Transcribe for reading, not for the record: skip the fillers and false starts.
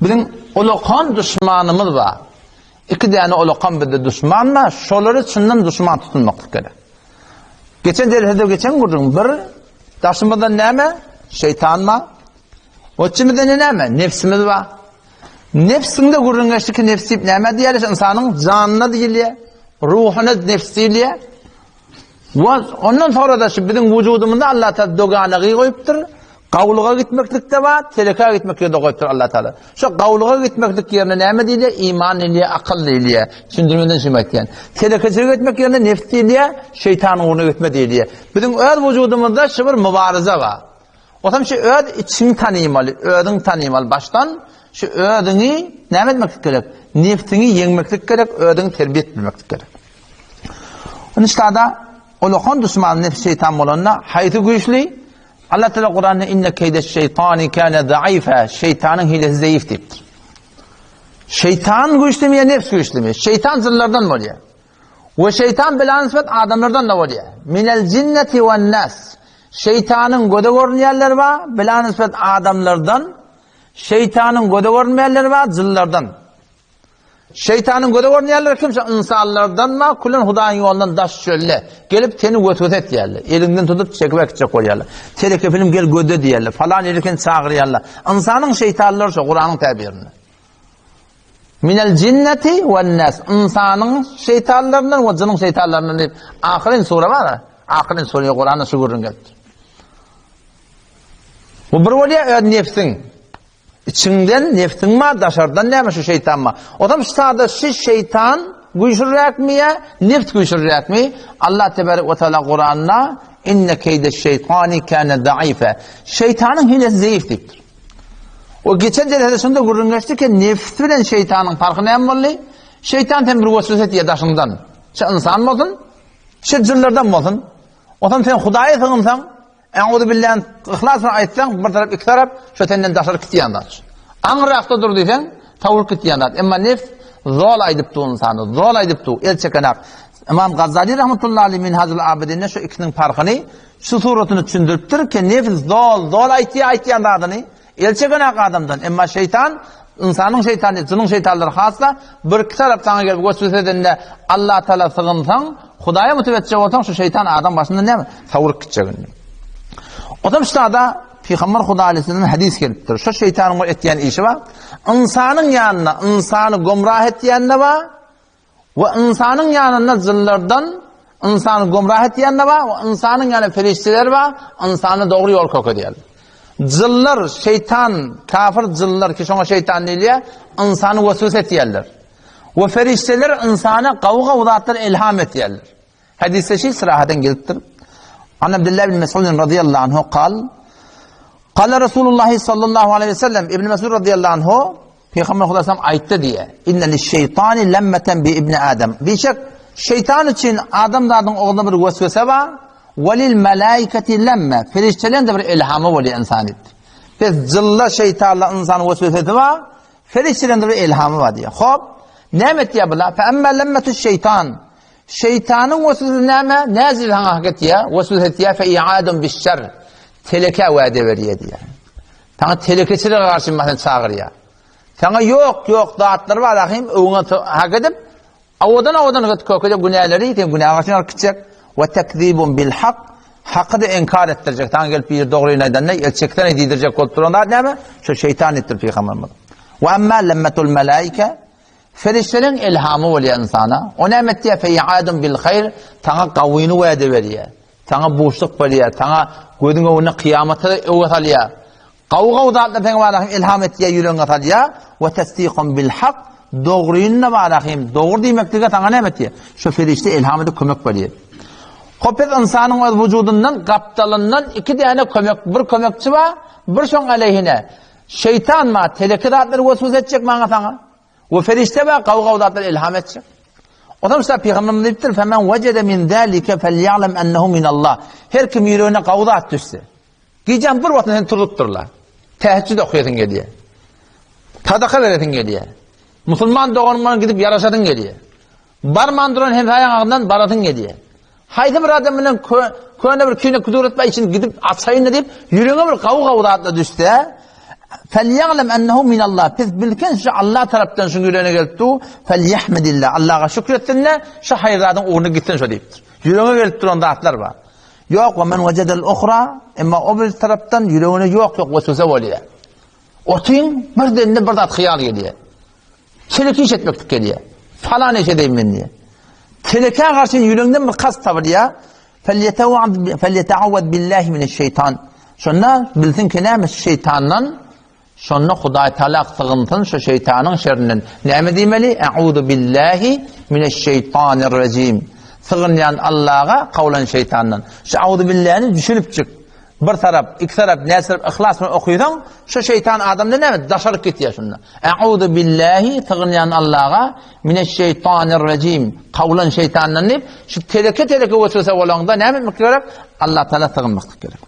Biziň ulakan duşmanymyz bar. Iki däne ulakan bizde duşman bar, şolary çyndan duşman tutunmaklyk gerek. Geçen dersde geçen gürrüň bir daşymyzdan näme? Şeýtan bar. Içimizde näme? Nefsimiz bar. Nefsiňde gürrüň geçdi ki, nefs diýip näme diýýärler? Ynsanyň janyna diýilýär, ruhuna nefs diýilýär. We ondan sonra da şu biziň wujudymyzda Allah Taala doganagy goýupdyr. Gawluga gitmeklik de bar, telekä gitmeklik de goýupdyr Allah Taala. Şu gawluga gitmeklik ýerine näme diýilýär? Iman diýilýär, akyl diýilýär. Düşündirmeden şuny aýtýan. Telekeçilik etmek ýerine nefs diýilýär, şeýtanyň ugruna gitme diýilýär. Biziň öz wujudymyzda şu bir mübaraza bar. Otam şu öz içiňi tanymaly, özüňi tanymaly başdan, şu özüňi näme etmeklik gerek? Nefsiňi ýeňmeklik gerek, özüňi terbiýe etmeklik gerek. Inşallah ulakan düşman nefs şeytan bolanda haýsy güýçli? Allah Teala Kuranda inne keýde şeytani kana zaifa, şeytanyň hilesi zeýif diýipdir. Şeytan güýçlimi ýa nefs güýçlimi? Şeytan jynlardan bolýar. We şeytan bilanisbet adamlardan da bolýar. Minel cinneti wen nas. Şeytanyň göze görünýänleri bar, bilanisbet adamlardan. Şeytanyň göze görünmeýänleri bar, jynlardan. Şeýtanyň göze görünýänleri kim? Şo ynsanlardan ma külen Hudaýyň ýolundan daş çölde gelip seni weswese etýärler. Eliňden tutup çekip äkitjek bolýarlar. Teleke film gel gözle diýýärler. Falan ýere seni çagyrýarlar. Ynsanyň şeýtanlary şo Kuranyň täbirinde. Minel jinneti wen nas. Ynsanyň şeýtanlaryndan we jynyň şeýtanlaryndan diýip ahyryn sure bar. Ahyryn sure Kuranda şu gürrüň gelipdir. Bu bir bolýar öz nefsiň. Içiňden nefsiň bar, daşardan näme şu şeýtan bar. Ozam şu sada şu şeýtan güýçliräkmi ýa nefs güýçliräkmi? Allah tebarek we taala Kuranda inne keýde şeýtani kana zaife. Şeýtanyň hilesi zeýif diýipdir. O geçen dersde şunda gürrüň geçdi ki nefs bilen şeýtanyň parhy näme boldy? Şeýtan sen bir weswese etýär daşyňdan. Şu insan bolsun, şu jynlardan bolsun. Ozam sen Hudaýa sygynsaň, E'uzu billähni yhlas bilen aýtsaň, bir tarap, iki tarap, şo senden daşary gitýän zat. Aňryrakda dur diýseň, sowulyp gitýän zat. Emma nefs zol aýdyp dur ynsana, zol aýdyp dur, el çekenak. Ymam Gazali rahmetullahi aleyh Minhajul Abidinde şu ikisiniň parhyny şu suratyny düşündiripdir ki, nefs zol, zol aýtýar aýtýan zadyny, El çekenak adamdan. Emma şeýtan, ynsanyň şeýtany, jynyň şeýtanlary has-da birki tarap saňa gelip weswese edende Allatagala sygynsaň, Hudaýa mütewetjeh bolsaň, şu şeýtan adam başyndan näme? Sowrup gitjek indi. Otam şuda Pygamber Huda aleyhisselam hadis gelipdir. Şu şeýtanyň bir etýän işi bar. Ynsanyň ýanyna ynsany gomrah etýände bar. We ynsanyň ýanynda jynlardan ynsany gümrah etýän-de bar, we ynsanyň ýanynda perişdeler bar, ynsany dogry ýol kökezýärler. Jynlar, şeýtan, kafir jynlar ki şoňa şeýtan diýilýär, ynsany weswese etýärler. We perişdeler ynsana gawy-gawy zatlar elham etýärler. Hadysda şeý syrahadan gelipdir. An Abdullah ibn Mes'ud radıyallahu anhu kal Kala Resulullah sallallahu aleyhi ve sellem İbn Mesud radıyallahu anhu Pygamber Hudaýam aýtdy diýe. Inne liş-şeýtani lemmeten bi ibn Adam. Bişek şeýtan üçin adam zadyň ogluna bir weswese bar. Welil malaikati lemme. Perişdeleriň de bir ilhamy bolýar insan diýip. Biz jylla şeýtanla insan weswesesi bar. Perişdeleriň de bir ilhamy bar diýe. Hop. Näme etýär bular? Fe emme lemmetu şeýtan. Şeýtanyň weswesesi näme? Näzil haňa hak etýär? Weswese etýär fe i'adun biş-şer. Teleke wade berýär diýär. Saňa telekeçilige garşy maňa çagyrýar. Saňa ýok, ýok zatlar bar ahim, öňe hak edip, awadan awadan gyt kökede günäleri sen günä garşy alyp gitjek. We tekzibun bil hak, haky da inkar etdirjek. Saňa gelip bir dogryny aýdanda, el çeksene diýdirjek bolup duran zat näme? Şu şeýtan etdir pygamberimiz. We amma lemmetul malaika Ferişteleriň ilhamy bolýar ynsana. O näme etýär? Feýadun bil haýr, saňa gawyny wade berýär. Saňa buşluk berýär, saňa gözüň öňünde kyýamaty öňe salýar. Gawy-gawy zatlar saňa barahym ilham etýär, ýüregiňe salýar. We tasdiqun bil hak, dogryny barahym, dogry diýmeklige saňa näme etýär? Şu perişde ilham edip kömek berýär. Hop biz ynsanyň öz wujudyndan gapdalyndan iki däne kömek, bir kömekçi bar, bir şoň aleyhine. Şeýtan bar, teleki zatlary weswese etjek maňa saňa. We perişde bar, gawy-gawy zatlar ilham etjek. Ondan soň pygamberimiz diýipdir, "Femen wejede min zalika felýa'lem ennehu min Allah." Her kim ýüregine gawy zat düşse, gijäň bir wagtynda seni turzupdyrlar. Täheccüd okaýasyň gelýär. Sadaka beresiň gelýär. Musulman doganyň bilen gidip ýaraşasyň gelýär. Barman duran hemsaýaň agzyndan barasyň gelýär. Haýsy bir adam bilen köne bir kine kuduret bar içini gidip açaýyn diýip, ýüregiňe bir gawy-gawy zatlar düşse, Felýa'lem ennehu minallah. Pes bilken şu Allah tarapdan şu ýüregine gelip dur. Felýahmedillah. Allaha şükür etsin-de, şu haýyr zadyň ugruna gitsin şo diýipdir. Ýüregine gelip duran zatlar bar. Ýok, we men wejedel uhra, emma o bir tarapdan ýüregine ýok ýok weswese bolýar. Otyň bir demde bir zat hyýal gelýär. Teleke iş etmeklik gelýär. Falan iş edeýin men diýýär. Telekä garşy ýüreginden bir kast tapylýar. Felýetawwad billahi mineşşeýtan. Şonda bilsin ki näme şeýtandan şonda Hudaý Taala sygynsyn şu şeýtanyň şerinden. Näme diýmeli? Euzu billahi mineşşeýtanirrejim. Sygynýan Allaha kowlan şeýtandan. Şu euzu billahini düşünipjik Bir tarap, iki tarap, näçe tarap yhlas bilen okysaň, şu şeýtan adamda näme? Daşaryk gitýär şunda. Euzu billahi sygynýan Allaha mineşşeýtanirrejim. Kowlan şeýtandan diýip, şu teleke-teleke weswese bolanda näme etmek gerek? Allah Taala sygynmaklyk gerek.